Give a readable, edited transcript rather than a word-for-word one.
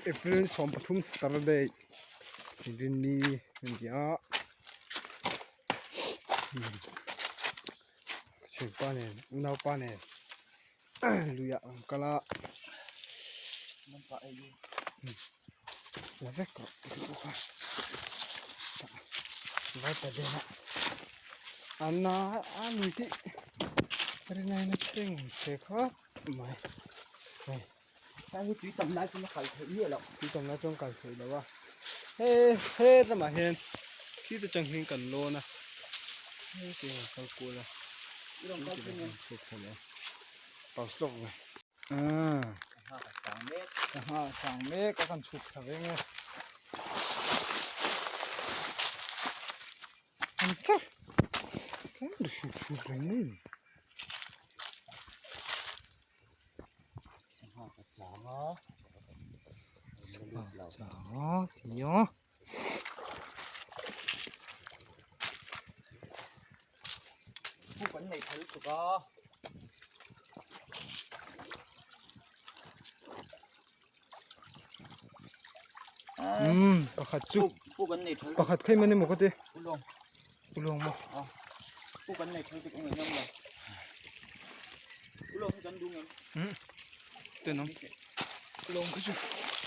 April 13 Saturday Rinni a ni a thianpa nen unaupa nen luiah an kal a la vek rawh ti bawk a vaipa den a an a lui hi rinai na chheng che khawp mai hei. Hei hi tui tam lai chuan a kal theih miah loh. Tui tam lai chuan kal theih loh a he he lamah hian khi te chang hian kan lawn a he tiang an kal kual a chhuk thla leh a pause lawk mai ah sangha a chang mek a kan chhuk thla veng e an char tlem hrut hrut reng mai. Sangha ka chang a Sangha chang a ti a. Puk an nei phal tuk a. Um pakhat chu Puk an nei phal pakhat khai man emaw ka ti. Ulawng. Ulawng maw. Puk an nei phal tuk ang engam lo. Ulawng hi kan duh ngem. Um tenawm. Ulawng kha chu.